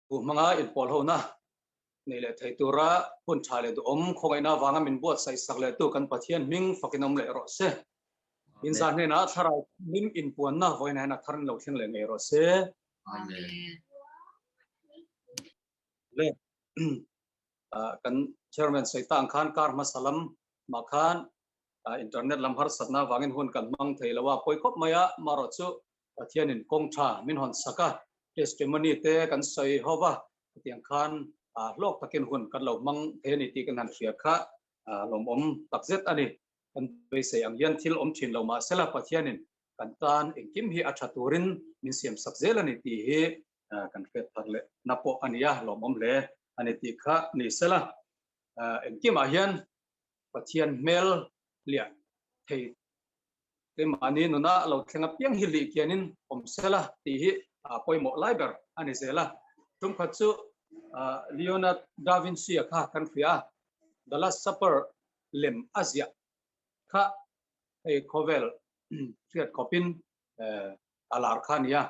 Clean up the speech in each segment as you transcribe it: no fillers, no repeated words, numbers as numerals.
Thu hmanga inpawl hona nei leh thei tura hun tha leh duhawm khawngaihna avanga min buatsaih sak leh tu kan Pathian hming fakin awm leh rawh se. Inzah hnenah thlarau hlim inpuanna vawiin hian a thar in lo thleng leh ngei rawh se. Amen. Le kan chairman sawi ta ang khan kar hmasa lam mah khan internet lam harsatna avangin hun kan hmang thei lo a, pawi khawp mai a, marawh chu Pathianin kawng tha min hawn sak a, testimony te kan sawi ho va, hetiang khan hlawk takin hun kan lo hmang thei a ni tih kan han hria kha lawmawm takzet a ni. Kan beisei ang hian thil awm thin lo mah sela Pathianin kan tan engkim hi a tha turin min siam sak zel a ni tih hi kan hriat thar leh na pawh a ni a, lawmawm hle a ni tih kha ni sela. Engkimah hian Pathian hmel hliah thei Keimahni nuna lo thleng apiang hi lih kianin awm sela tih hi a pawimawh lai ber a ni zel a. Tumkhat chu Leonard da Vinci-a kha kan hria a, The Last Supper lem a ziah kha hei khawvel hriat khawpin a lar kha a ni a.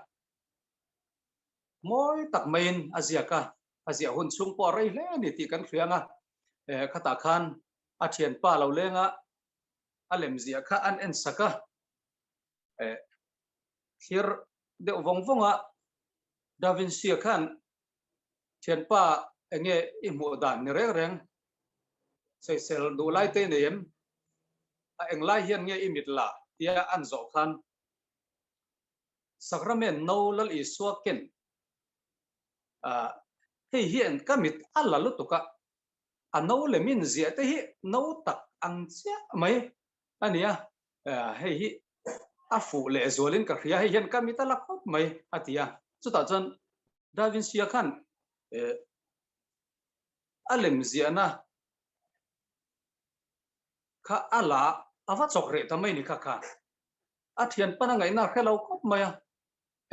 Mawi tak maiin a ziak a, a ziah hun chhung pawh a rei hle a ni tih kan hria ang a. Khatah khan a thianpa lo lenga a lem ziah kha an en sak a, eh thlir deuh vawng vawng a, Da Vinci-a khan thianpa enge i hmuh dan ni reng reng sawisel duh lai te nei em? A eng lai hian nge i mit la? tia an zawh khan Sacrament no Lal Isua ken ah hei hian ka mit a la lutuk a, A no leh min ziah te hi no tak ang chiah mai a ni a, hei hi a fuh leh zualin ka hria, hei hian ka mit a la khawp mai a ti a. Chutah chuan Da Vinci-a khan a lem ziahna kha a la a va chawk reh ta mai ni kha khan a thianpan a ngaihna a hre lo khawp mai a.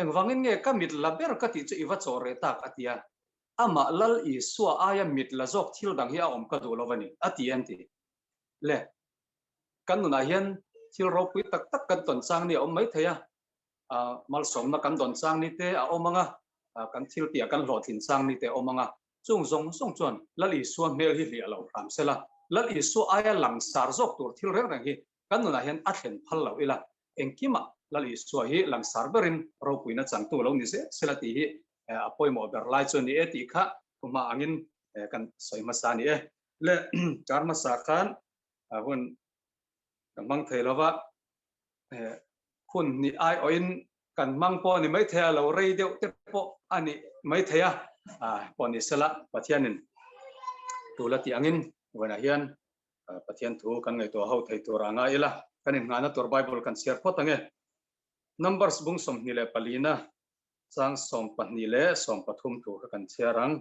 Engvangin nge ka mit la ber ka tih chu i va chawh reh tak a ti a. Amah Lal Isua aia mit la zawk thil dang hi a awm ka duh lo a ni, a ti an ti. Le, kan nunah hian thil ropui tak tak kan tawn chang ni a awm mai thei a, malsawmna kan dawn chang ni te a awm ang a, kan thil tihah kan hlawhtlin chang ni te a awm ang a, chung zawng zawng chuan Lal Isua hmel hi hliah lo hram sela, Lal Isua aia langsar zawk tur thil reng reng hi kan nunah hian a thlen phal lo ila, engkimah Lal Isua hi langsar berin ropuina changtu lo ni zel sela tih hi a pawimawh ber lai chu a ni e tih kha thu hma angin kan sawi hmasa a ni e. Le kar hmasa khan hun kan hmang thei lova, hun hnih aiawhin kan hmang pawh a ni maithei a, lo rei deuh te pawh a ni maithei a, pawh ni sela Pathianin tul a tih angin vawiinah hian Pathian thu kan ngaihtuah ho thei tur a ngai ila, kan inngahna tur Bible kan chhiar phawt ange. Numbers bung 24 na chang 12 leh 13 thu kha kan chhiar ang.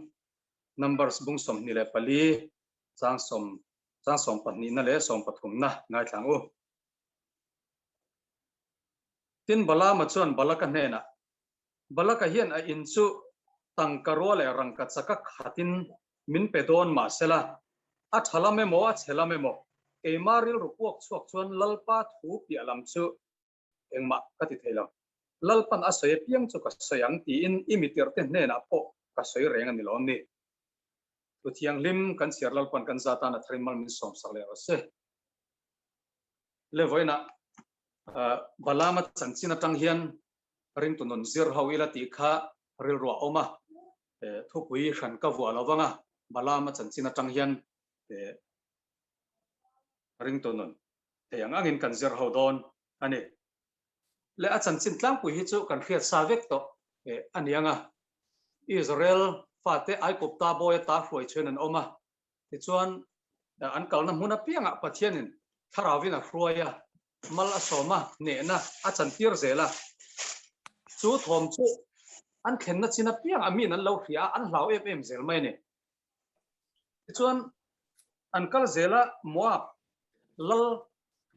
Numbers bung 24 chang sawm chang 12 na leh 13 na ngaithlang u. Tin Balaama chuan Balaka hnenah, Balaka hian a in chu tangka rua leh rangka chaka khatin min pe dawn mahsela, a tha lam emaw a chhe lam emaw, keima rilru puak chhuak chuan Lalpa thu piah lam chu engmah ka ti thei lo. Lalpan a sawi apiang chu ka sawi ang tiin i mitirhte hnenah pawh ka sawi reng a ni lawm ni. Thu thianghlim kan chhiar Lalpan kan za tan a tharin mal min sawmsak leh rawh se. Le vawiinah Balaama chanchin atang hian ringtu nun zir ho ila tih kha rilru a awm a, thupui hran ka vuah lo vang a, Balaama chanchin atang hian ringtu nun thei ang angin kan zir ho dawn a ni. Le a chanchin tlangpui hi chu kan hriat sa vek tawh a ni ang a, Israel fate Aigupta bawi ata hruai chhuin an awm a, Tichuan, an kalna hmun apiangah Pathianin Thlarauvin a hruai a, mal a sawm a, hnehna a chantir zel a. Chu thawm chu an thlenna chin apiangah miin an lo hria a, an hlau em em zel mai a ni. Tichuan, an kal zel a, Moab lal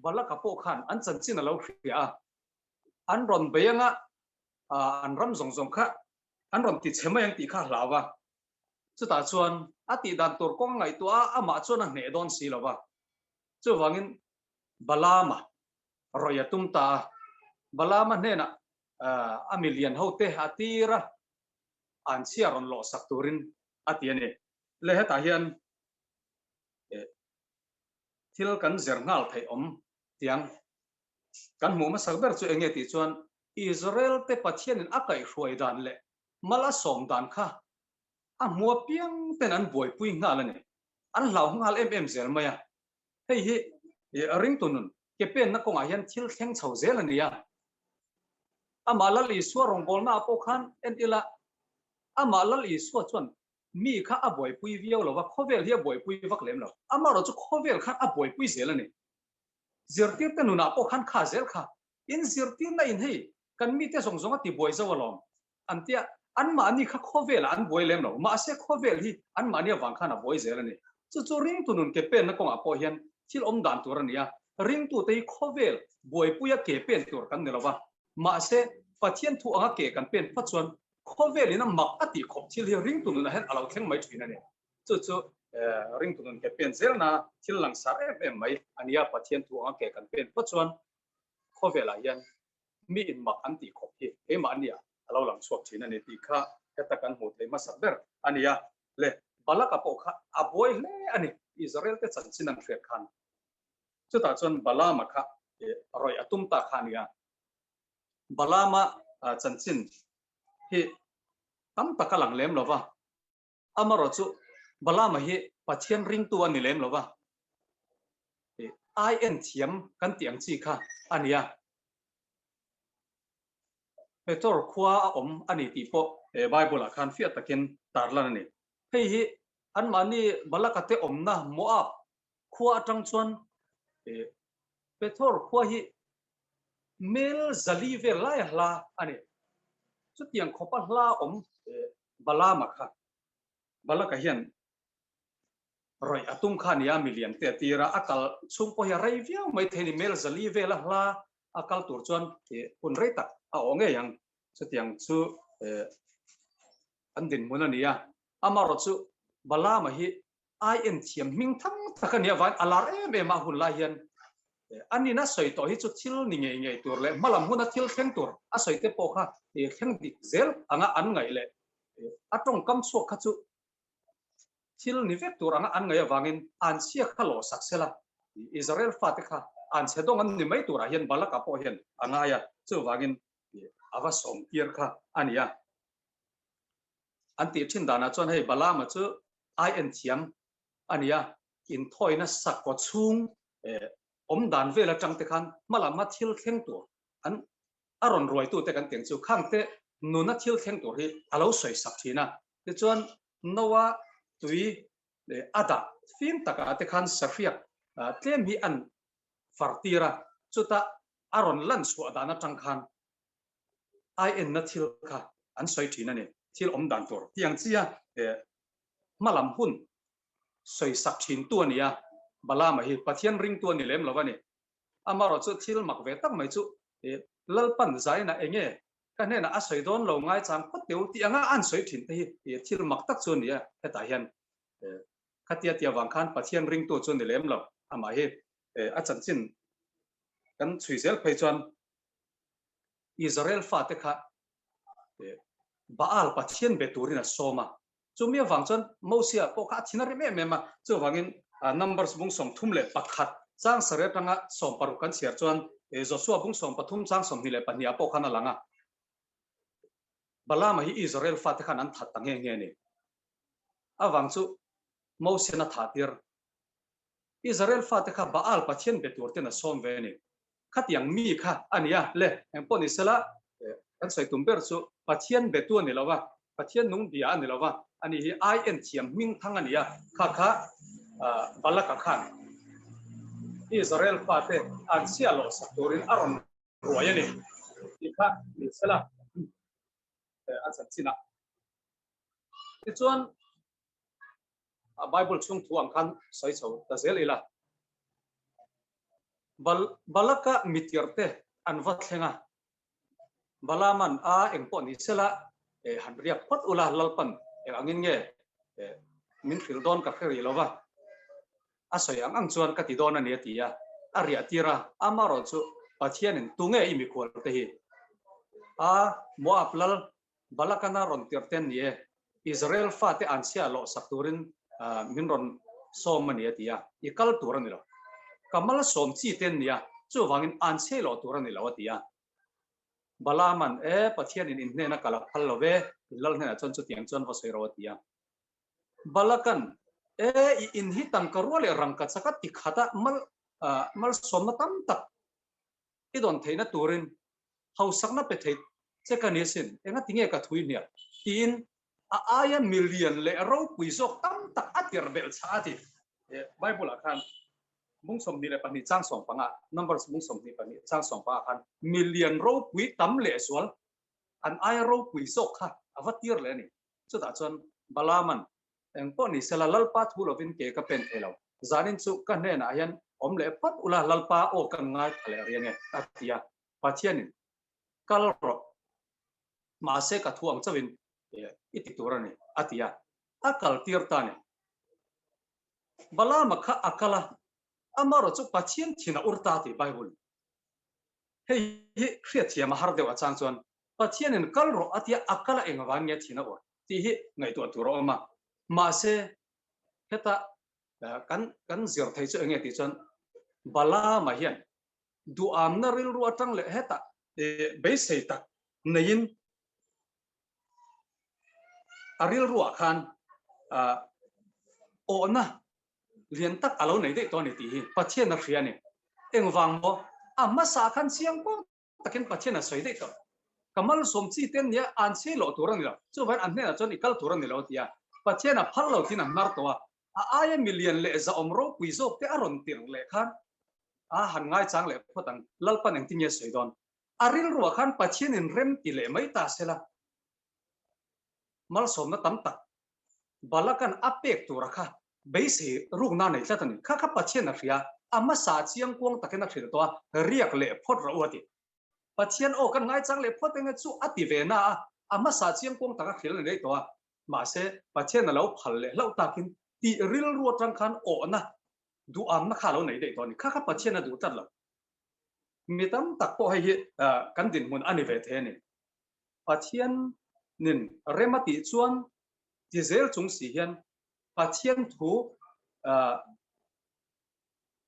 Balaka pawh khan an chanchin a lo hria a, an rawn bei anga an ram zawng zawng kha an rawn tichhe mai ang tih kha a hlau a. Chutah chuan a tih dan tur kawng a ngaihtuah a, amah chuan a hneh dawn si lo va. Chuvangin Balaama rawih a tum ta a, Balaama hnenah a milian hote a tir a. Anchhia rawn lawh sak turin a ti a ni. Le hetah hian thil kan zer nghal theih awm tiang kan hmuh hmasak ber chu eng nge tih chuan Israel te Pathianin a kaihhruai dan leh mal a sawm dan kha a hmu apiang ten an buaipui nghal a ni. An hlau nghal em em zel mai a. Hei hi ringtu nun ke penna kawngah hian thil thleng chho zel a ni a. Amah Lal Isua rawngbawlnaah pawh khan en ila, amah Lal Isua chuan mi kha a buaipui viau lo va, khawvel hi a buaipui vak lem lo. Amaherawhchu khawvel khan a buaipui zel a ni. Zirtirte nunah pawh khan kha zel kha in zirtirna in hei kan mite zawng zawng a ti buai zo alawm an tia, anmahni kha khawvelah an buai lem lo, mahse khawvel hi anmahni avang khan a buai zel a ni. Chu chu ringtu nun ke penna kawngah pawh hian thil awm dan tur a ni a, ringtute hi khawvel buaipuia ke pen tur kan ni lo va, mahse Pathian thu anga ke kan pen phawt chuan khawvelin a mak a tih khawp thil hi ringtu nunah hian a lo thleng mai thin a ni. Chu chu ringtu nun ke pen zelna thil langsar em em mai a ni a, Pathian thu anga ke kan pen phawt chuan khawvelah hian mi in mak an tih khawp hi keimahnia a lo lang chhuak thin a ni tih kha heta kan hmuh theih hmasak ber a ni a. Le Balaka pawh kha a buai hle a ni, Israel te chanchin an hriat khan. Chutah chuan Balaama kha rawih a tum ta kha a ni a. Balaama chanchin hi tam tak a lang lem lo va. Amaherawh chu Balaama hi Pathian ringtu a ni lem lo va, ai en thiam kan tih ang chi kha a ni a. Petor khua a awm a ni tih pawh Bible-ah khan fiah takin tarlan a ni. Hei hi anmahni Balaka te awmna Moab khua atang chuan Petor khua hi mel zali vel laia hla a ni. Chutiang khawpa hla awm Balaama kha Balaka hian rawih a tum kha a ni a, milian te a tir a, a kal chhung pawh hi a rei viau mai thei a ni, mel zali vela hla a kal tur chuan hun rei tak a awh ngei ang, chutiang chu an dinhmun a ni a, amaherawh chu Balaama hi ai en thiam hming thang tak a nia vain a lar em em a hun lai hian a nina sawi tawh hi chu thil ni ngei ngei tur leh hmalam huna thil thleng tur a sawi te pawh kha thleng dik zel anga an ngaih leh a tawngkam chhuak kha chu thil ni vek tur anga an ngaih avangin an chhia kha lawh sak sela Israel fate kha an chhe dawng an ni mai turah hian Balaka pawh hian a ngai a, chuvangin a va sawm tir kha a ni a. An tih thin danah chuan hei Balaama chu ai en thiam a ni a, inthawina sakkaw chhung awm dan vel atang te khan hmalama thil thleng tur an a rawn ruaitute kan tih ang chu khangte nuna thil thleng tur hi a lo sawi sak thin a. Tichuan Noa tui a dah fim takah te khan sahriak tlem hi an far tir a, chutah a rawn lan chhuah dan atang khan ai enna thil kha an sawi thin a ni, thil awm dan tur tiang chia hmalam hun sawi sak thin tu a ni a, Balaama hi Pathian ringtu a ni lem lo a ni. Amaherawh chu thil mak ve tak mai chu Lalpan zaina enge ka hnenah a sawi dawn lo ngaichang phawt teu tih anga an sawi thin te hi thil mak tak chu a ni a, hetah hian khatia tia vang khan Pathian ringtu chu a ni lem lo, amah hi a chanchin kan chhui zel phei chuan Israel fate kha Baal Pathian be turin a sawm a, chumi avang chuan Mosia pawh kha a thin a rim em em a, chuvangin Numbers bung 31 chang sarih atanga 16 kan chhiar chuan Joshua bung 13 chang 22 ah pawh khan a lang a, Balaama hi Israel fate khan an that ta nghe nghe a ni. Avang chu Mosian a thah tir. Israel fate kha Baal Pathian be tur ten a sawm ve a ni. Khatiang mi kha a ni a, le engpawh ni sela kan sawi tum ber chu Pathian betu a ni lo va, Pathian nung bia a ni lo va, ani hi ai en thiam hming thang a ni a, kha kha Balaka khan Israel fate an chhiah loh sak turin a rawn ruai a ni tih kha ni sela a chanchinah. Tichuan Bible chhung thu ang khan sawi chho ta zel ila. Balaka mitirte an va thleng a, Balaman a eng pawh ni sela han riak phawt ula Lalpan eng angin nge min hrilh dawn ka hre rih lo va, a sawi ang ang chuan ka ti dawn a ni a ti a, a riah tir a, amaherawh chu Pathianin tunge i mikhual te hi? A Moab lal. Balakana rawn tirh te an ni e, Israel fate an chhia lawh sak turin min rawn sawm a ni a ti a, i kal tur a ni lo. Ka malsawm chi te an ni a, chuvangin an chhe lawh tur a ni lo a ti a. Balaman, E, Pathianin in hnena kal a phal lo ve, in lal hnenah chuan chutiang chuan va sawi ro a ti a. Balakan, E, i in hi tangka rua leh rangka chaka ti khata mal malsawmna tam tak i dawn theihna turin hausakna pe thei che ka ni asin, engati nge ka thui hnial? tiin a aia milian leh ropui zawk tam tak a tirh belh chah a ti. Bible-ah khan bung 22 chang 15, Numbers bung 22 chang 15 khan milian ropui tam leh zual an aia ropui zawk kha a va tir leh a ni. Chutah chuan Balaman Eng pawh ni sela Lalpa thu lovin ke ka pen thei lo. Zanin chu ka hnenah hian awm leh phawt ula Lalpa aw ka ngaithla leh riang e, a ti a. Pathianin, Kal rawh, mahse ka thu ang chauhin i ti tur a ni, a ti a. A kal tir ta a ni. Balaama kha a kal a, amarawh chu Pathian thin a ur ta tih Bible. Hei hi hriatthiam a har deuh a chang chuan Pathianin kal rawh a tia a kal a engvang nge thin a ur tih hi ngaihtuah tur a awm a. Mahse, heta kan kan zir thei chu enge tih chuan Balaama hian duhamna rilru atang leh heta beisei tak neiin a rilruah khan awhna lian tak a lo nei daih tawh a ni tih hi Pathian a hria a ni. Engvang maw? A hmasa khan chiang pawh takin Pathian a sawi daih tawh. Ka malsawm chi te nia an chhe loh tur a ni lo. Chuvangin an hnenah chuan i kal tur a ni lo a ti a. Pathian a phal lo tiin a hnar tawh a. A aia milian leh zahawm ropui zawk te a rawn tirh leh khan a han ngaichang leh phawt ang. Lalpan engtin nge a sawi dawn? A rilruah khan Pathianin rem ti leh mai ta se la. Malsawmna tam tak Balakan a pek tura kha beisei rukna nei tlat a ni. Kha kha Pathian a hria, a hmasa chiangkuang takin a hrilh tawh a, riak leh phawt rawh u a ti. Pathian aw kan ngaichang leh phawt enge chu a ti ve na a, a hmasa chiangkuang taka hrilh a ni daih tawh a. Mahse, Pathian a lo phal leh hlauh takin tih rilru atang khan awhna, duhamna kha a lo nei daih tawh a ni. Kha kha Pathian a duh tlat lo. Mi tam tak pawh hei hi kan dinhmun a ni ve thei a ni. Pathianin rem a tih chuan ti zel chung si hian Pathian thu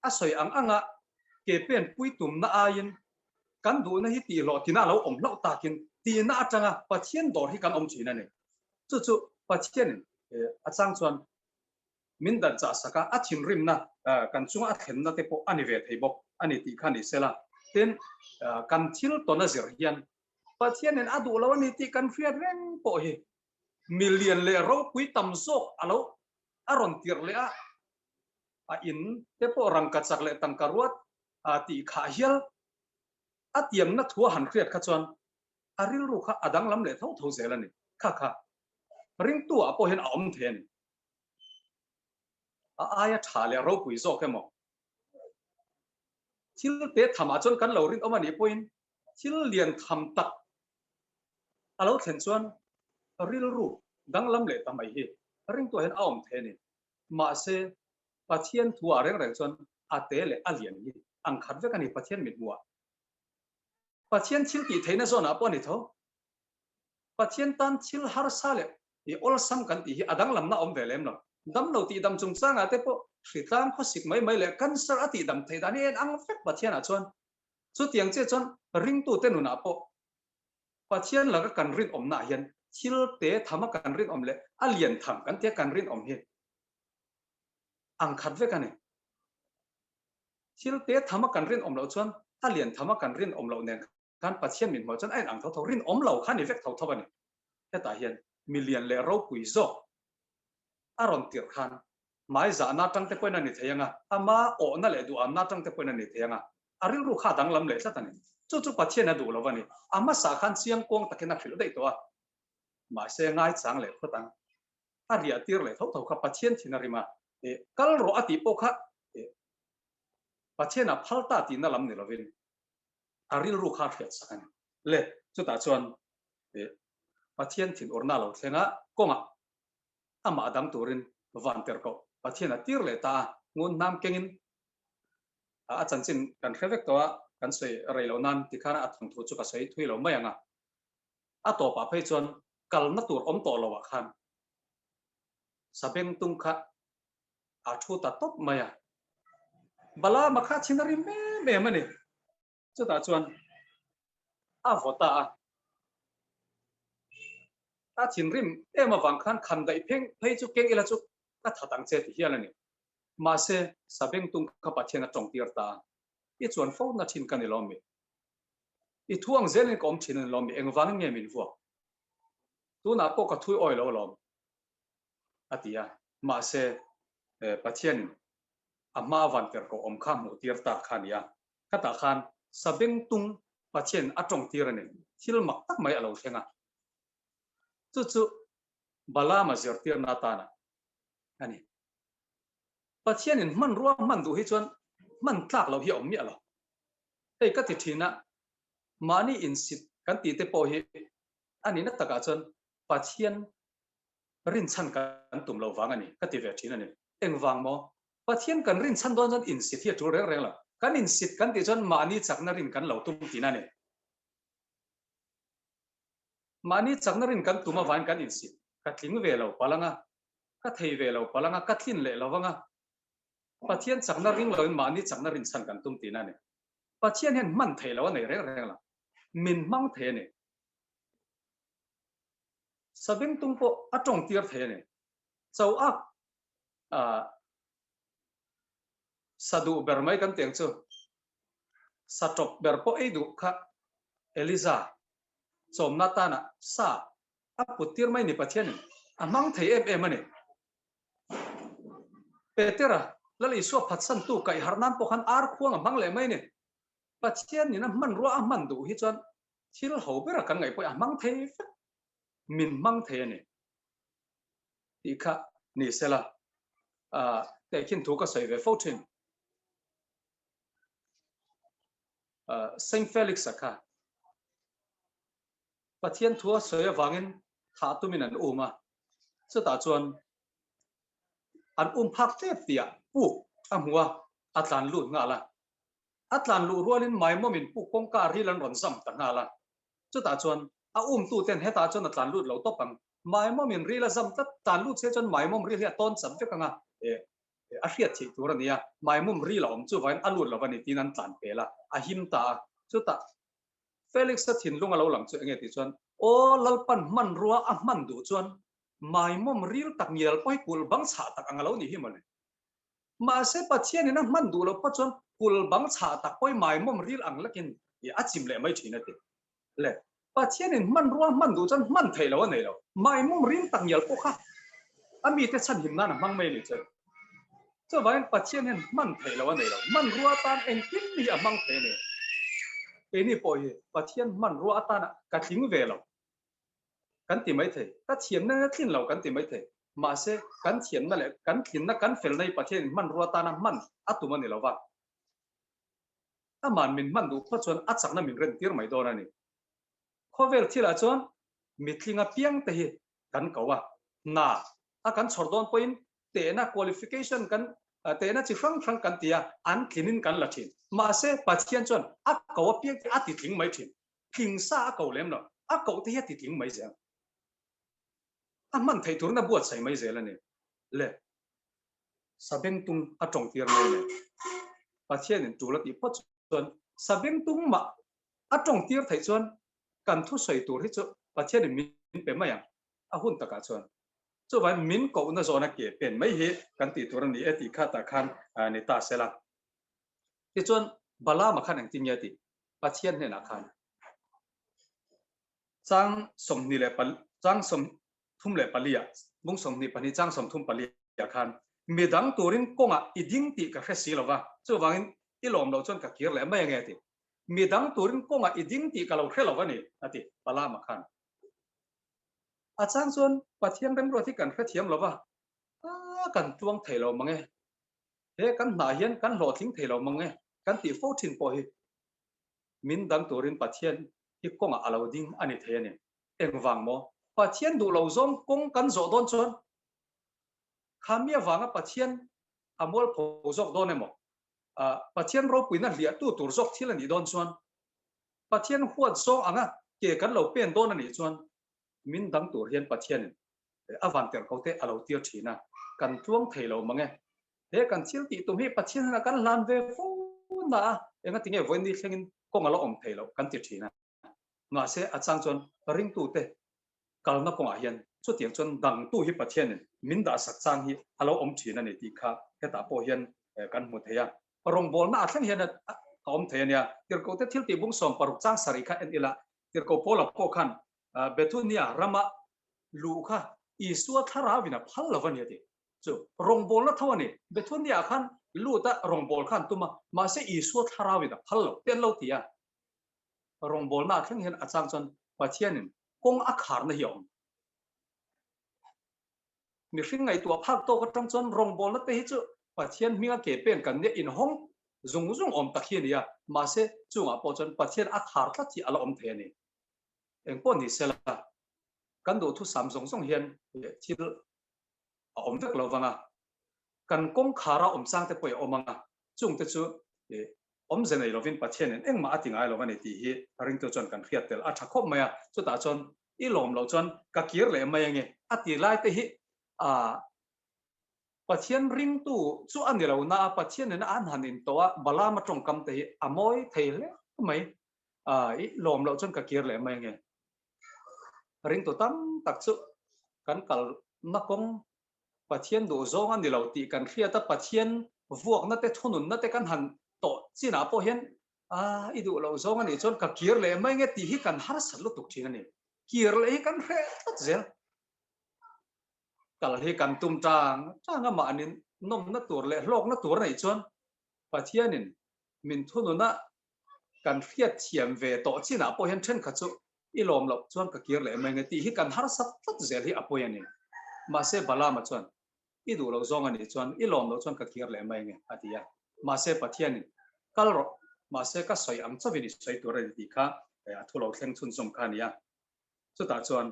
a sawi ang anga ke pen pui tumna aiin kan duhna hi tihhlawh tina a lo awm hlauh takin tihna atanga Pathian dawr hi kan awm thin a ni. Chu chu Pathianin a chang chuan min dan chah sak a, a thinrimna kan chunga a thlenna te pawh a ni ve thei bawk a ni tih kha ni sela. Tin, kan thil tawn a zir hian Pathianin a duh lo a ni tih kan hriat reng pawh hi milian leh ropui tam zawk a lo a rawn tirh leh a, a in te pawh rangka chak leh tangka ruat tih khah hial a tiamna thu a han hriat kha chuan a rilru kha a danglam leh tho tho zel a ni. Kha kha ringtu ah pawh hian a awm thei a ni. A aia tha leh ropui zawk emaw thil te thamah chuan kan lo rinawm a nih pawhin Thil lian tham tak a lo thlen chuan rilru danglam leh ta mai hi ringtuah hian a awm thei a ni. Mahse, Pathian thuah reng reng chuan a te leh a lian hi ang khat vek a ni Pathian mithmuhah. Pathian thil tih theihna zawnah pawh a ni tho. Pathian tan thil harsa leh awlsam kan tih hi a danglamna a awm ve lem lo. Damlo tihdam chungchangah te pawh hritlang khawsik mai mai leh cancer a tihdam theih dan hi a en ang vek Pathianah chuan. Chutiang chiah chuan ringtute nunah pawh Pathian laka kan rinawmnaah hian thil te thama kan rinawm leh a lian tham kan tia kan rinawm hi ang khat vek a ni. Thil te thama kan rinawm loh chuan a lian thama kan rinawm loh nen khan Pathian min hmuh chuan a inang tho tho, rinawm lo kha ni vek tho tho a ni. Hetah hian milian leh ropui zawk a rawn tirh khan Hmai zahna atang te pawhin a ni thei ang a, ama awhna leh duhamna atang te pawhin a ni thei ang a, a rilru kha a danglam leh tlat a ni. Chu chu Pathian a duh lo a ni. A hmasa khan chiang kuang takin a hrilh daih tawh a, mahse ngaichang leh phawt ang. A riah tir leh tho tho kha Pathian thin a rim a, kal rawh a tih pawh kha Pathian a phal ta tihna lam ni lovin a rilru kha a hriat sak a ni. Le, chutah chuan Pathian thin urna a lo thleng a, kawngah Amah dang turin van ter koh Pathian a tir leh ta a, ngun hnam kengin a chanchin kan hre vek tawh a, kan sawi rei loh nan tikhan a thawnthu chu ka sawi thui lo mai ang a. A tawpah phei chuan kalna tur awm tawh lo ah khan sabengtung kha a thu ta tawp mai a. Balaama kha thin a rim em em a ni. Chutah chuan a vaw ta a. A thinrim em avang khan khan daih pheng phei chu keng ila chu ka that ang che ti hial a ni. Mahse, sabengtung kha Pathian a tawngtir ta a. I chuan fo na thin ka ni lo mi? I thu ang zelin ka awm thin a ni lo mi? Engvangin nge min vuak? Tunah pawh ka thui awi lo alawm, a ti a. Mahse, Pathianin a hma van ker ko awm kha hmuh tir ta kha a ni a. Khatah khan sabengtung Pathianin a tawng tir a ni. Thil mak tak mai a lo thleng a. Chu chu Balaama zirtirna atana a ni. Pathianin hmanrua hman duh hi chuan hman tlak loh hi a awm miah lo. Hei ka ti thin a, mahni insit kan tih te pawh hi a nihna takah chuan Pathian rinchhan kan tum loh vang a ni ka ti ve thin a ni. Engvang maw? Pathian kan rinchhan dawn chuan insit hi a tul reng reng lo. Kan insit kan tih chuan mahni chakna rin kan lo tum tihna a ni. Mahni chakna rin kan tum avangin kan insit. Ka tling ve lo palh ang a, Ka thei ve lo palh anga ka tlin leh lo anga Pathian chakna ring loin mahni chakna rinchhan kan tum tihna a ni. Pathian hian hman thei lo a nei reng reng lo. Min hmang thei a ni. Sabengtung pawh a tawng tir thei a ni. Cho ak ah sa duh ber mai kan tiang chu sa tawp ber pawh ei duh kha Eliza chawmna tana sa A put tir mai ni Pathianin a hmang thei em em a ni. Petera, Lal Isua phatsantu kaihharh nan pawh khan ar khuang a hmang leh mai ni. Pathianin a hmanrua a hman duh hi chuan thil ho bera kan ngaih pawhin a hmang thei vek, min hmang thei a ni tih kha ni sela tehkhin thu ka sawi ve fo thin. Saint Felix-a kha Pathian thu a sawi avangin thah tumin an um a, chutah chuan an um phak tep tihah puk a hmu a, a tlan lut nghal a. A tlan luh rualin Maimawmin puk kawngka ril an rawn zam ta nghal a, chutah chuan a umtuten hetah chuan a tlan lut lo tawp ang, Maimawmin ril a zam tlat, tlan lut se chuan Maimawm ril hi a tawn chat vek ang a, a hriat theih tur a ni a, Maimawm ril a awm chuvangin a lut lo a ni tiin an tlan pel a, a him ta a, chutah Felix-a thinlung a lo lang chu enge tih chuan, Aw Lalpan hmanrua a hman duh chuan maimawm ril tak ngial pawh hi kulh bang chhah tak ang a lo nih hi mawle. Mahse Pathianin a hman duh loh pawh chuan kulh bang chhah tak pawh hi maimawm ril ang lekin a chim leh mai thin a ti. Le, Pathianin hmanrua a hman duh chuan hman theih loh a nei lo. Maimawm ril tak ngial pawh kha a mite chhanhim nan a hmang mai a nih chuan. Chuvangin Pathian hian hman theih loh a nei lo. Hmanrua atan engtin hi a hmang thei a ni. Keini pawh hi Pathian hmanrua atana ka tling ve lo kan ti mai thei. Ka thiamna in a tlin lo kan ti mai thei. Mahse, kan thiamna leh kan tlinna kan felna hi Pathianin hmanrua atana hman a tum a ni lo va. Aman min hman duh phawt chuan a chakna min rentir mai dawn a ni. Khawvel thilah chuan mitling apiang te hi kan ko a, hna a kan chhawr dawn pawhin tehna qualification kan tehna chi hrang hrang kan ti a, an tlinin kan la thin. Mahse, Pathian chuan a ko apiang te a ti tling mai thin. Tling sa a ko lem lo, a koh te hi a ti tling mai zel. A hman theih turin a buatsaih mai zel a ni. Le, Sabengtung a tawng tir mai le. Pathianin tul a tih phawt chuan Sabengtung mah a tawng tir theih chuan kan thusawi tur hi chu Pathianin min pe mai ang a hun takah chuan. Chuvangin min kohna zawna ke pen mai hi kan tih tur a ni e tih kha tah khan ni ta se la. Tichuan Balaama khan engtin nge a tih? Pathian hnenah khan chang 24 chang 34 ah bung 22 chang 34 ah khan midang turin kawngah i ding tih ka hre si lova, chuvangin i lawm loh chuan ka kir leh mai ange a ti. Midang turin kawngah i ding tih ka lo hre lo a ni a ti Balaama khan. A chang chuan Pathian remruat hi kan hrethiam lo va, a kan tluang thei lo mang e, he kan hnah hian kan hlawhtling thei lo mang e kan tih fo thin pawh hi min dang turin Pathian hi kawngah a lo ding a ni thei a ni. Engvang maw? Pathian duh lo zawng kawng kan zawh dawn chuan kha mi avanga Pathian a mualpho zawk dawn emaw, Pathian ropuina hliahtu tur zawk thil a nih dawn chuan Pathian huat zawng anga ke kan lo pen dawn a nih chuan. Min dang tur hian Pathianin a van tirh ko te a lo tir thin a, kan tluang thei lo mang e. He kan thil tih tum hi Pathian hnenah kan hlan ve fo na a, engati nge vawiin ni thlengin kawng a la awm thei loh kan ti thin a. Mahse a chang chuan ringtute kalna kawngah hian chutiang chuan dangtu hi Pathianin min dahsak chang hi a lo awm thin a ni tih kha hetah pawh hian kan hmu thei a. Rawngbawlna a thleng hian a awm thei a nia. Tirhkohte thil tih bung 60 chang sarih kha en ila Tirhkoh Paula pawh khan Bethunia rama luh kha Isua thlarauin a phal lo a ni a ti. Chu rawngbawlna tho a ni. Bethunia khan lut a rawngbâwl khan tum a, mahse Isua thlarauin a phal lo te an lo ti a. Rawngbawlna a thleng hian a chang chuan Pathianin kawng a kharna hi a awm. Mihring ngaihtuah phak tawk atang chuan rawngbawlna te hi chu Pathian hminga ke pen kan nia inhawng zung zung awm tak hi a ni a, mahse chungah pawh chuan Pathian a khar tlat hi a la awm thei a ni. Engpawh ni sela, kan duhthusam zawng zawng hian thil a awm vek lo vang a, kan kawngkhara awm chang te pawh a awm ang a, chungte chu awmze nei lovin Pathianin engmah a ti ngai lo a ni tih hi ringtu chuan kan hriat tel a tha khawp mai a, chutah chuan i lawm loh chuan ka kir leh mai ange a ti lai te hi Pathian ringtu chu a ni lo na a, Pathianin a an han intawh a, Balaama tawngkam te hi a mawi thei hle mai, i lawm loh chuan ka kir leh mai ange. Ringtu tam tak chu kan kalna kawng Pathian duh zawng a ni lo tih kan hriat a, Pathian vuakna te thununna te kan han tawh chinah pawh hian a i duh loh zawng a nih chuan ka kir leh mai nge tih hi kan harsat lutuk thin a ni. Kir leh hi kan hreh tlat zel. Kal hi kan tum tang tang a mahni nawmna tur leh hlawkna tur a neih chuan Pathianin min thununa kan hriat thiam ve tawh chinah pawh hian thenkhat chu i lawm loh chuan ka kir leh mai nge tih hi kan harsat tlat zel hi a pawi a ni. Mahse Balaama chuan i duh loh zawng a nih chuan i lawm loh chuan ka kir leh mai nge a ti a. Mahse Pathianin kal rawh, mahse ka sawi ang chauhin i sawi tur a ni tih kha a thu lo thleng chhunzawm kha a ni a. Chutah chuan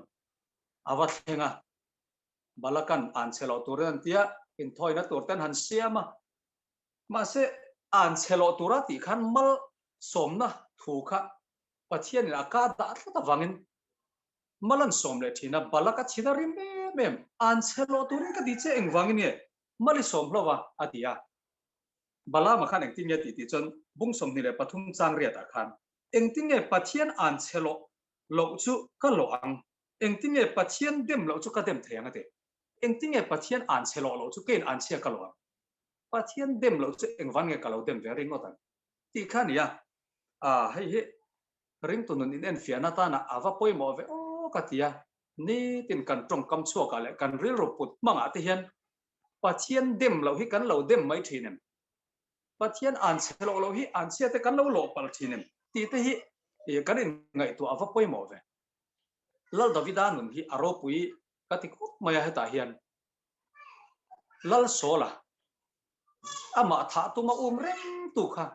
a va thleng a, Balakan an chhe loh turin an ti a, inthawina tur ten han siam a. Mahse an chhe loh tura tih khan malsawmna thu kha Pathianin a ka dah tlat avangin mal an sawm leh thin a, Balak a chhin a rim em em, an chhe loh turin ka ti che engvangin nge mal i sawm hlauh a? a ti a. Balaama khan engtin nge tih tih chuan bung 23 chang riatah khan engtin nge Pathian an chhe loh loh chu ka lawh ang, engtin nge Pathian dem loh chu ka dem thei ang a ti. Engtin nge Pathian an chhe loh loh chu keiin an chhia ka lawh ang? Pathian dem loh chu engvan nge ka lo dem ve ringawt ang? Tih kha a ni a. A, hei hi ringtu nun inenfiahna atana a va pawimawh ve aw ka ti a. Nitin kan tawngkam chhuakah leh kan rilru put hmangah te hian Pathian dem loh hi kan lo dem mai thin em? Pathian an chhe loh loh hi an chhia te kan lo lawh palh thin em? Tih te hi kan inngaihtuah a va pawimawh ve. Lal Davida nun hi a ropui ka ti khawp mai a hetah hian. Lal Sawla amah thah tuma um reng tu kha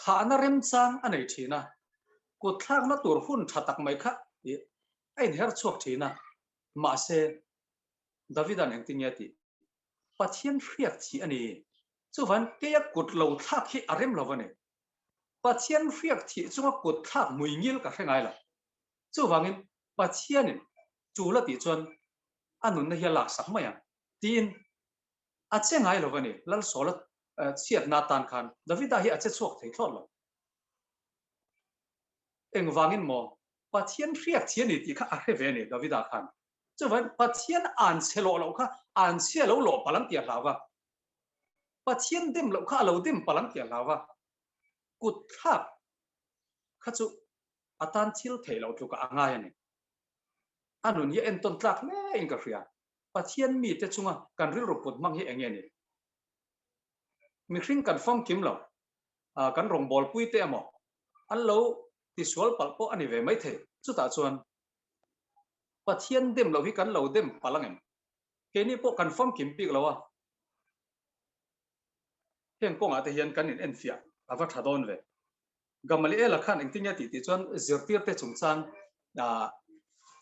thahna remchang a nei thin a, kut thlakna tur hun tha tak mai kha a inher chhuak thin a, mahse Davida'n engtin nge a tih? Pathian hriak thih a ni. Chuvan keia kut lo thlak hi a rem lo a ni. Pathian hriak thih chunga kut thlak mui ngil ka hre ngai lo. Chuvangin Pathianin tul a tih chuan a nunna hi a laksak mai ang tiin a che ngai lo a ni. Lalsawla chhiatna atan khan Davida hi a che chhuak thei thlawt lo. Engvangin maw? Pathian hriak chi a ni tih kha a hre ve a ni Davida khan. Chuvangin Pathian an chhe lawh loh kha an chhia lo lawh palh ang tih a hlau va. Pathian dem loh kha a lo dem palh ang tih a hlau va. Kut thlak kha chu a tan thil theih loh tlukah a ngai a ni. A nun hi a entawn tlak hle in ka hria. Pathian mite chunga kan rilru put hmang hi eng nge ni? Mihring kan famkim lo, kan rawngbawlpui te emaw an lo tisual palh pawh a ni ve maithei. Chutah chuan Pathian dem loh hi kan lo dem palh ang em? Keini pawh kan famkim bik lo a, heng kawngah te hian kan in enfiah a va tha dawn ve. Gamaliela khan engtin nge tih tih chuan zirtirte chungchang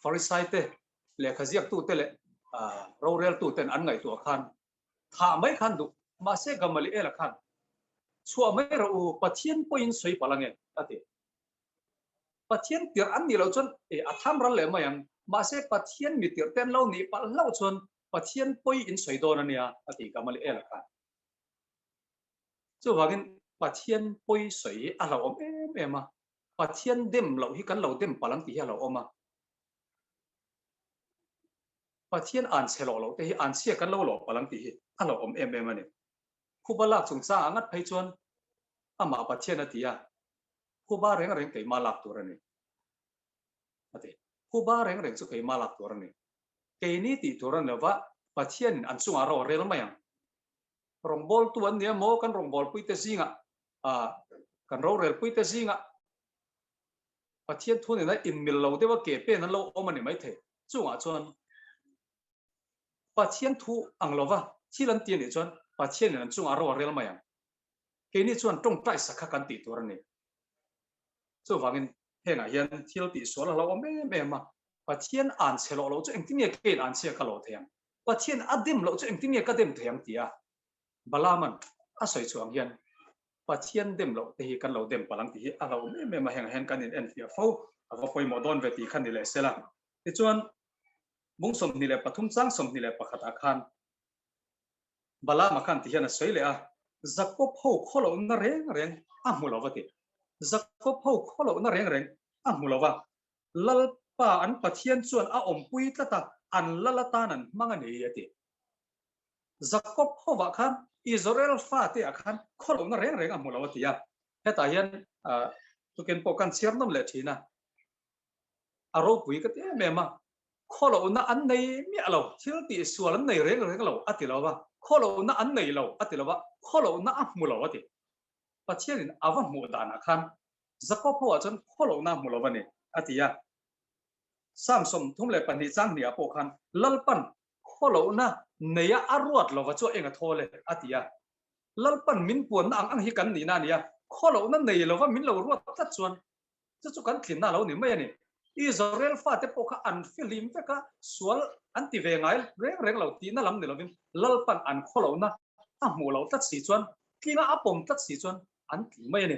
Farisai te, lehkha ziaktute leh roreltuten an ngaihtuah khan thah mai khan duh. Mahse Gamaliela khan chhuah mai rawh u, Pathian pawhin sawi palh ange a ti. Pathian tirh an nih loh chuan a tham ral leh mai ang. Mahse Pathian mi tirh te an lo nih palh hlauh chuan Pathian pawi in sawi dawn a nia a ti Gamaliel a khan. Chuvangin Pathian pawi sawi hi a hlauhawm em em a, Pathian dem loh hi kan lo dem palh ang tih hi a hlauhawm a. Pathian an chhe lawh loh te hi an chhia kan lo lawh palh ang tih hi a hlauhawm em em a ni. Khuba lak chungchangah ngat phei chuan amah Pathian a ti a, Khuba reng reng keimah lak tur a ni. A ti. Khuba reng reng chu keimah lak tur a ni. Keini tih tur a ni lova, Pathianin an chungah ro a rel mai ang. Rawngbawltu an ni emaw, kan rawngbawlpuite zingah, kan rorelpuite zingah Pathian thu nena inmil lo deuha ke pen an lo awm a ni maithei. Chungah chuan Pathian thu ang lova thil an ti a nih chuan Pathianin an chungah ro a rel mai ang. Keini chuan tawngtai sak kha kan tih tur a ni. Chuvangin hengah hian thil tihsual a hlauhawm em em a, Pathian an chhe loh loh chu engtin nge keiin an chhia ka lo thei ang? Pathian a dem loh chu engtin nge ka dem thei ang tia Balaama'n a sawi chhuah ang hian Pathian dem loh te hi kan lo dem palh ang tih hi a hlauhawm em em a, hengah hian kan in enfiah fo a va pawimawh dawn ve tih kha ni leh sela. Tichuan, bung 23 chang 21 ah khan Balaama khan ti hian a sawi leh a, Jakob ho khaw lohna reng reng a hmu lo va ti. Jakob ho khaw lohna reng reng a hmu lo va, Lalpa an Pathian chuan a awmpui tlat a, an lal atan an hmang a ni a ti. Jakob hovah khan Israel fate ah khan khawlohna reng reng a hmu lo a ti a. Hetah hian tukin pawh kan chhiar nawm leh thin a, a ropui ka ti em em a, khawlohna an nei miah lo, thil tih sual an nei reng reng lo a ti lo va, khawlohna an nei lo a ti lo va, khawlohna a hmu lo a ti. Pathianin a va hmuh danah khan Jakob hovah chuan khawlohna a hmu lo va ni a ti a. Psalm 32 chang hnih ah pawh khan Lalpan Khawlohna neia a ruat lova chu a eng a thawl e, a ti a. Lalpan min puanna ang ang hi kan nihna a ni a, khawlohna nei lova min lo ruat tlat chuan chu chu kan tlinna a lo ni mai a ni. Israel fate pawh kha an fihlim vek a, sual an ti ve ngai reng reng lo tihna lam ni lovin Lalpan an khawlohna a hmuh loh tlat si chuan, tlinga a pawm tlat si chuan an tling mai a ni.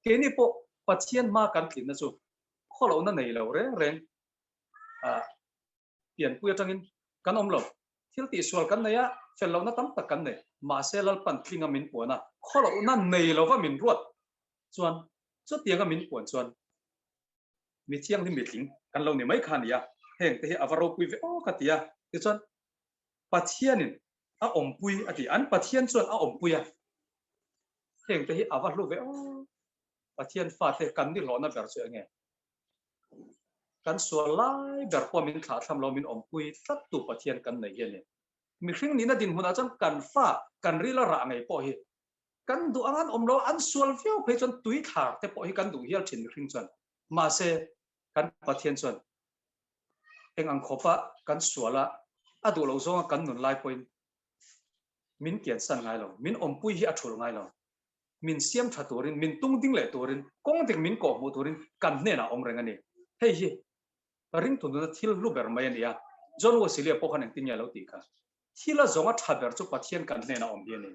Keini pawh Pathian hma kan tlinna chu khawlohna nei lo reng reng a pianpui atangin kan awm lo. Thil tihsual kan nei a, fel lohna tam tak kan nei. Mahse Lalpan tlinga min puan a, khawlohna nei lova min ruat chuan chutianga min puan chuan mi thianghlim mi tling kan lo ni mai kha a ni a, heng te hi a va ropui ve aw ka ti a. Tichuan Pathianin a awmpui a ti, an Pathian chuan a awmpui a, heng te hi a va hlu ve aw. Pathian fate kan ni hlawhna ber chu enge? Kan sual lai ber pawh min thlahthlam lo, min awmpui tlat tu Pathian kan nei hi a ni. Mihring nihna dinhmunah chuan kan fa, kan ril a rah ngei pawh hi kan duh ang an awm lo, an sual viau phei chuan tui thlar te pawh hi kan duh hial thin mihring chuan. Mahse, kan Pathian chuan eng ang khawpa kan sual a, a duh loh zawnga kan nun lai pawhin min kiansan ngai lo, min awmpui hi a thul ngai lo. Min siam tha turin, min tung ding leh turin, kawng dik min kawh hmuh turin kan hnenah awm reng a ni. Hei hi ringtu nuna thil hlu ber mai a ni a, John Wesley-a pawh khan engtin nge a lo tih kha? Thil a zawng a tha ber chu Pathian kan hnenah awm hi a ni.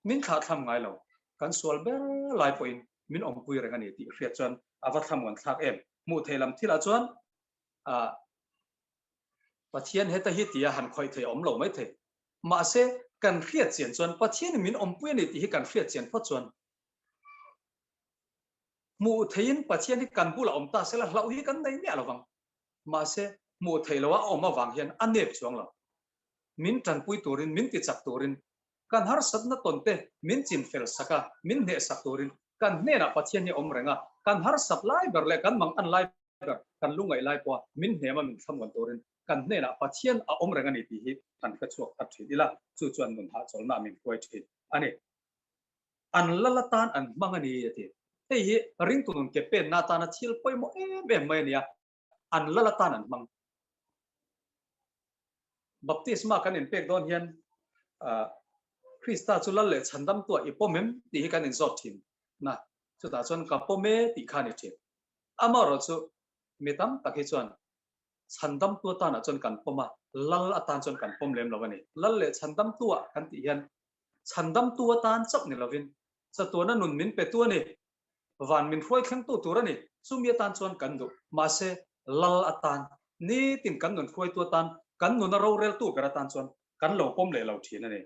Min thlahthlam ngai lo, kan sual ber lai pawhin min awmpui reng a ni tih hriat chuan a va thlamuan thlak em. Hmuh theih lam thilah chuan Pathian heta hi tia han khawih thei a awm lo mai thei. Mahse, kan hriat chian chuan Pathianin min awmpui a ni tih hi kan hriat chian phawt chuan hmuh theihin Pathian hi kan bulah awm ta sela hlauh hi kan nei miah lovang. Mahse, hmuh theih loha a awm avang hian a nep chuang lo. Min tanpui turin, min tichak turin, kan harsatna tawn te min chin fel sak a, min hnehsak turin kan hnenah Pathian hi a awm reng a, kan harsat lai ber leh kan mangan lai ber, kan lungngaih lai pawha min hnema min thlamuan turin kan hnenah Pathian a awm reng a ni tih hi kan hre chhuak thar thin ila, chu chuan nun hahchawlna min hruai thin a ni. An lal atan an hmang a ni a ti. Hei hi ringtu nun ke penna atana thil pawimawh em em mai a ni a, an lal atan an hmang. Baptisma kan inpek dawn hian Krista chu lal leh chhandamtua i pawm em tih hi kan inzawt thin na, chutah chuan ka pawm e tih kha a ni thin. Amaherawh chu mi tam tak hi chuan chhandamtu atanah chuan kan pawm a, lal atan chuan kan pawm lem lo a ni. Lal leh chhandamtu ah kan tih hian chhandamtu atan chauh ni lovin chatuana nun min petu a ni, van min hruai thlengtu tur a ni, chumi atan chuan kan duh. Mahse, lal atan. Nitin kan nun hruaitu atan, kan nuna roreltu ber atan chuan kan lo pawm leh lo thin a ni.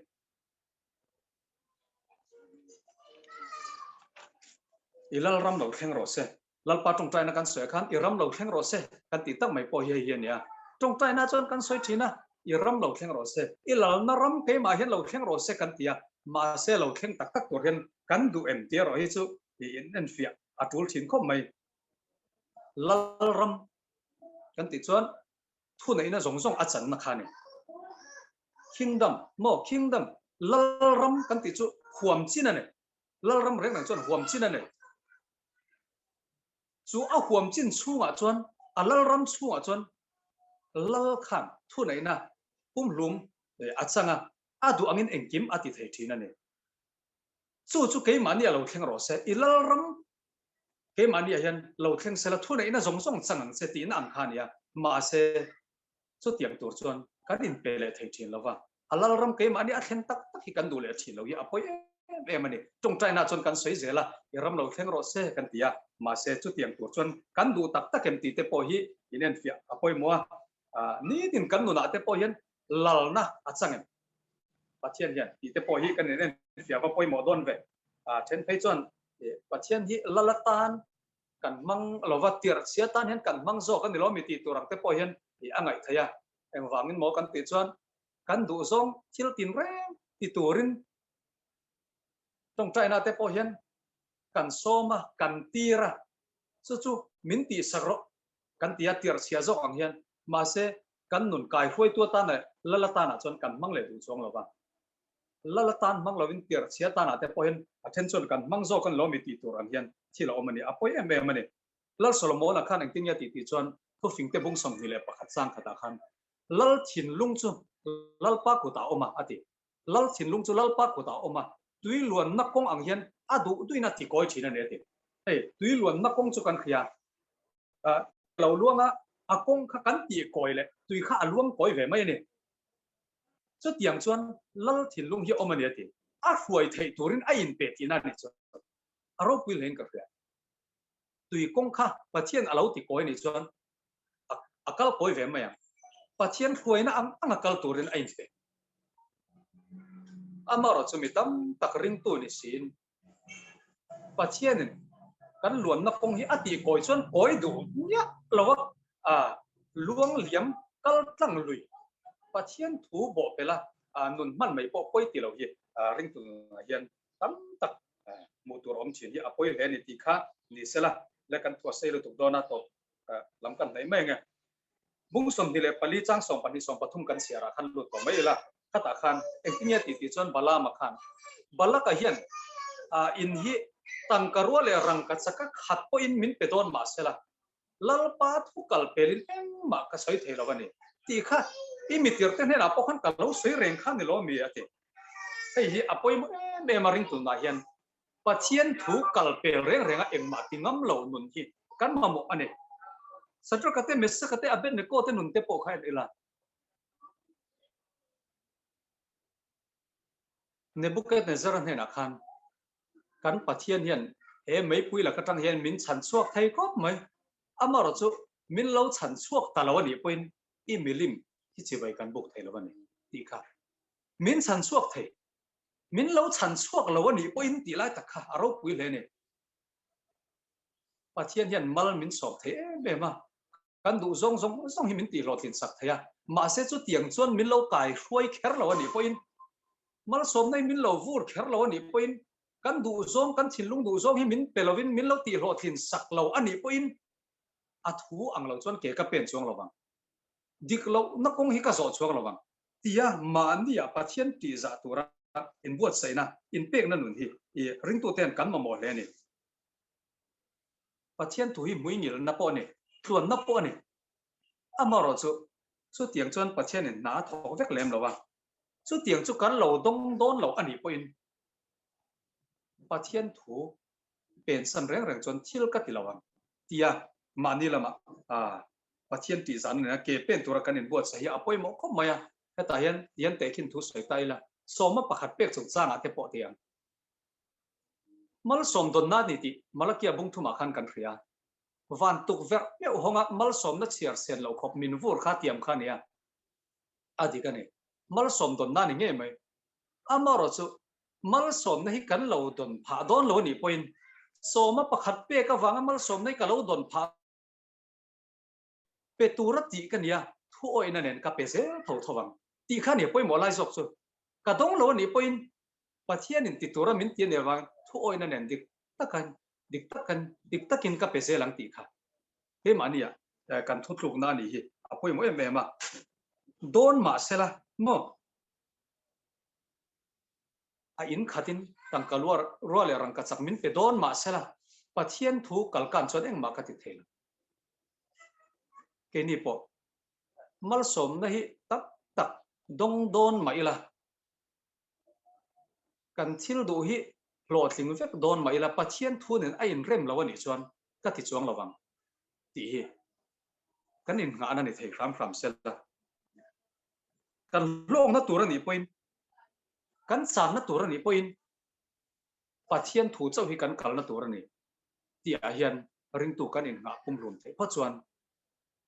I Lalram lo thleng rawh se. Lalpa tawngtaina kan sawi khan i ram lo thleng rawh se kan tih tak mai pawh hi hei hi a nia. Tawngtaina chuan kan sawi thin a, i ram lo thleng rawh se, i lalna ram keimah hian lo thleng rawh se kan ti a, mahse lo thleng tak tak tur hian kan duh em tih erawh hi chu i inenfiah a tul thin khawp mai. Lalram kan tih chuan thuneihna zawng zawng a channa kha a ni. Kingdom maw kingdom Lalram kan tih chu huam chin a ni. Lalram reng reng chuan huam chin a nei. Chu a huam chin chhungah chuan a Lalram chhungah chuan Lal khan thuneihna pumhlum a chang a, a duh angin engkim a ti thei thin a ni. Chu chu keimahni a lo thleng rawh se, i Lalram keimahniah hian lo thleng sela thuneihna zawng zawng chang ang che tihna ang kha a ni a, mahse chutiang tur chuan kan inpe leh thei thin lo va. A Lalram keimahni a thlen tak tak hi kan duh leh thin lo hi a pawi em em a ni. Tawngtaina chuan kan sawi zel a, i ram lo thleng rawh se kan ti a, mahse chutiang tur chuan kan duh tak tak em tih te pawh hi inenfiah a pawimawh a. Nitin kan nunah te pawh hian lalna a chang em? Pathian hian tih te pawh hi kan inenfiah va pawimawh dawn ve. Then phei chuan Pathian hi lal atan kan hmang lova, tirhchhia tan hian kan hmang zawk a ni lo mi tih tur ang te pawh hian a ngaih theih a. Engvangin maw kan tih chuan kan duhzawng thil tin reng ti turin tawngtaina te pawh hian kan sawm a, kan tir a, chu chu min tihsak rawh kan ti a, tirhchhia zawk ang hian mahse kan nun kai hruaitu atan leh lal atanah chuan kan hmang leh duh chuang lo va. Lal atan hmang lovin tirhchhia atanah te pawh hian a then chuan kan hmang zawk a ni lo mi tih tur ang hian thil a awm a ni, a pawi em em a ni. Lal Solomona khan engtin nge a tih tih chuan thufingte bung 21 chang khatah khan Lal thinlung chu Lalpa kutah a awm a, a ti. Lal thinlung chu Lalpa kutah a awm a, tui luanna kawng ang hian a duh duhin a tikawi thin a ni, a ti. Hei, tui luanna kawng chu kan hria a, lo luang a, a kawng kha kan tihkawi leh tui kha a luang kawi ve mai a ni. Chutiang chuan Lal thinlung hi a awm a ni, a ti. A hruai theih turin a inpe tihna a nih chuan a ropui hlein ka hria. Tui kawng kha Pathian a lo tikawi a nih chuan a kal kawi ve mai ang. Pathian hruaina ang ang a kal turin a inpe. Amaherawh chu mi tam tak ringtu ni siin Pathianin kan luanna kawng hi a tih kawi chuan kawi duh miah lo a, a luang liam kal tlang lui Pathian thu bawh pela nun hman mai pawh pawi ti lo hi ringtu nunah hian tam tak hmuh tur awm thin hi a pawi hle a ni tih kha ni sela le kan thu a sei lutuk dawn a tawp lam kan hnaih mai ange. Bung 24 chang 12 13 kan chhiar ah khan lut tawh mai ila khatah khan engtin nge tih tih chuan Balaam-a khan Balak-a hian in hi tangka rua leh rangka chaka khat pawhin min pe dawn mah sela Lalpa thu kal pelin engmah ka sawi thei lo a ni tih kha i mitirte hnenah pawh khan ka lo sawi reng kha ni lo mi a ti. Hei hi a pawimawh em em a ring tunah hian Pathian thu kal pel reng renga engmah ti ngam lo nun hi kan mamawh a ni. Sadraka te, Mesaka te, Abednego te nun te pawh kha en ila. Nebukadnezzar-a hnenah khan kan Pathian hian he meipui lak atang hian min chhan chhuak thei khawp mai. Amaherawh chu min lo chhan chhuak ta lo a nih pawhin i milim hi chibai kan buk thei lo a ni tih kha min chhan chhuak thei. Min lo chhan chhuak lo a nih pawhin tih lai tak kha a ropui hle a ni. Pathian hian mal min sawm thei em em a, kan duh zawng zawng zawng hi min tih hlawhtlin sak thei a, mahse chutiang chuan min lo kai hruai kher lo a nih pawhin, malsawmna hi min lo vur kher lo a nih pawhin, kan duh zawng, kan thinlung duh zawng hi min pe lovin min lo tih hlawhtlin sak lo a nih pawhin a thu ang lo chuan ke ka pen chuang lo vang. Dik lohna kawng hi ka zawh chuang lo vang. Tia mahnia Pathian tihzah tura inbuatsaihna, inpekna nun hi i ringtute hian kan mamawh hle a ni. Pathian thu hi hmuingilna pawh a ni, tluanna pawh a ni. Amaherawh chu, chutiang chuan Pathianin hna a thawk vek lem lo a, chutiang chu kan lo dawng dawn lo a nih pawhin Pathian thu pensan reng reng chuan thil ka ti lo ang tia mahni lamah Pathian tih zan nena ke pen tura kan inbuatsaih hi a pawimawh khawp mai a, hetah hian tihian tehkhin thu sawi ta ila, sawma pakhat pek chungchangah te pawh ti ang. Malsawm dawnna ni tih Malakia bung thumah khan kan hria. Van tukverh meuh hawnga malsawmna chhiar sen loh khawp min vur kha tiam kha a nia. A dik a ni. Malsawm dawnna a ni ngei mai. Amaherawh chu malsawmna hi kan lo dawn phah dawn lo a nih pawhin sawma pakhat pek avanga malsawmna hi ka lo dawn phah pe tura tih ka nia, thu awihna nen ka pe zel tho tho ang tih kha a ni pawimawh lai zawk chu. Ka dawng lo a nih pawhin Pathianin ti tura min ti a nih avangin thu awihna nen dik takin dik takin dik takin ka pe zel ang tih kha keimahnia kan thutlukna a nih hi a pawimawh em em a. Dawn mahsela maw a in khatin tangka luar rual leh rangka chak min pe dawn mahsela Pathian thu kalkan chuan engmah ka ti thei lo. Keini pawh malsawmna hi tam tak dawng dawn mah ila Kan thil duh hi hlawhtling vek dawn mah ila Pathian thu nen a inrem lo a nih chuan ka ti chuang lo vang tih hi kan innghahna ni thei hram hram sela. Kan hlawkna tur a nih pawhin, kan channa tur a nih pawhin Pathian thu chauh hi kan kalna tur a ni tihah hian ringtu kan innghah pumhlum theih phawt chuan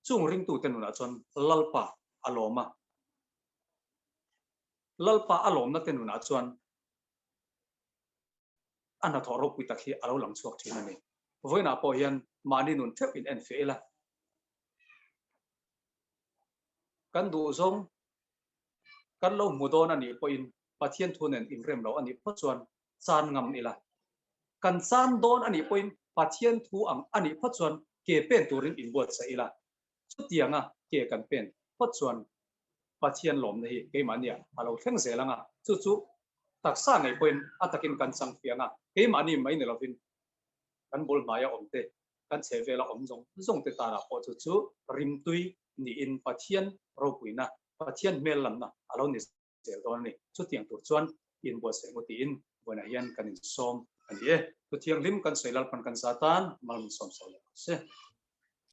chung ringtute nunah chuan Lalpa a lawm a. Lalpa a lawmna te nunah chuan a hnathawh ropui tak hi a lo lang chhuak thin a ni. Vawiinah pawh hian mahni nun theuh in en feh ila. Kan duhzawng kan lo hmu dawn a nih pawhin Pathian thu nen inrem lo a nih phawt chuan chan ngam ila. Kan chan dawn a nih pawhin Pathian thu ang a nih phawt chuan ke pen turin inbuatsaih ila. Chutianga ke kan pen phawt chuan Pathian lawmna hi keimahnia a lo thleng zel ang a, chu chu taksa ngei pawhin a takin kan chang fiang a, keimahni mai ni lovin kan bul hmaia awm te, kan chhehvela awm zawng zawng te tanah pawh chu chu rimtui niin Pathian ropuina, Pathian hmel lamna a lo ni zel dawn a ni. Chutiang tur chuan inbuatsaih maw tiin vawiinah hian kan insawm a ni e. Thu thianghlim kan sawi Lalpan kan za tan mal min sawm sawi leh ang se.